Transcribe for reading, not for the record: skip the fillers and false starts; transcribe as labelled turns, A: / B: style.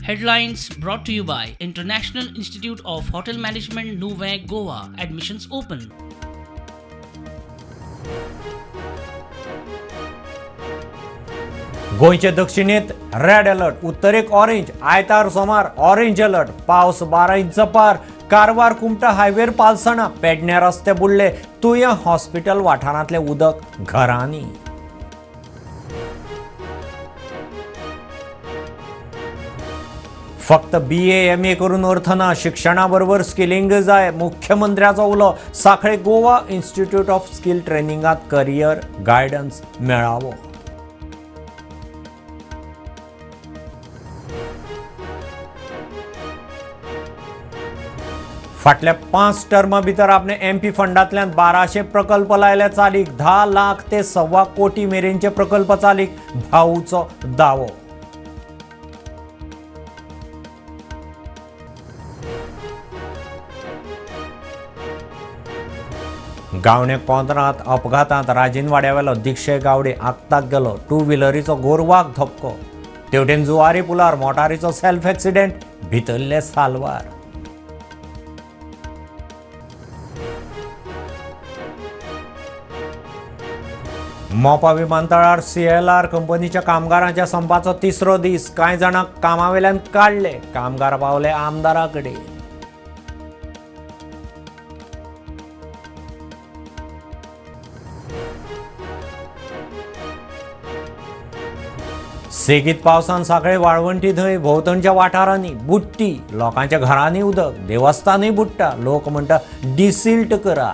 A: Headlines brought to you by International Institute of Hotel Management, Nuvem, Goa. Admissions open.
B: गोंयचे दक्षिणेत red alert, उत्तरेक orange, आयतार सोमार orange alert. पावस 12 inch पार. कारवार कुमटा हायवेर पालसणां, पेडणे रस्ते बुडले, तुया हॉस्पिटल वाठारांतलें उदक घरांनी. फक्त बीए एमए करून अर्थ ना, शिक्षणा बरोबर स्किलिंग जाय, मुख्यमंत्र्याचो उलो. Sanquelim Goa institute of skill ट्रेनिंगात career guidance मेळावो. फाटल्या 5 टर्मा भितर आपणे एमपी फंडांतल्यान 1200 प्रकल्प लायले चालीक. 10 लाख ते 1.25 कोटी मेरेनचे प्रकल्प चालीक, भाऊचो दावो. गावणे कोंत्रांत अपघातांत राजीनवाड्यावेलो दीक्षे गावडे आक्ताक गेलो. टू व्हिलरीचो गोरवाक धपको. तेवटेन जुवारी पुलार मोटारीचो सेल्फ एक्सिडेंट, भितरले साल्वार. मोपा विमानतळार सीएलआर कंपनीच्या कामगारांच्या संपाचो तिसरो दीस. कांय जाणांक कामावेल्यान काडले. कामगार पावले आमदारा कडेन. सेगीत पावसान सांखळे वाळवंटी थंय भोंवतणच्या वाठारांनी बुडटी. लोकांच्या घरांनी उदक, देवस्थानूय बुडटा. लोक म्हणटा डिसिल्ट करा.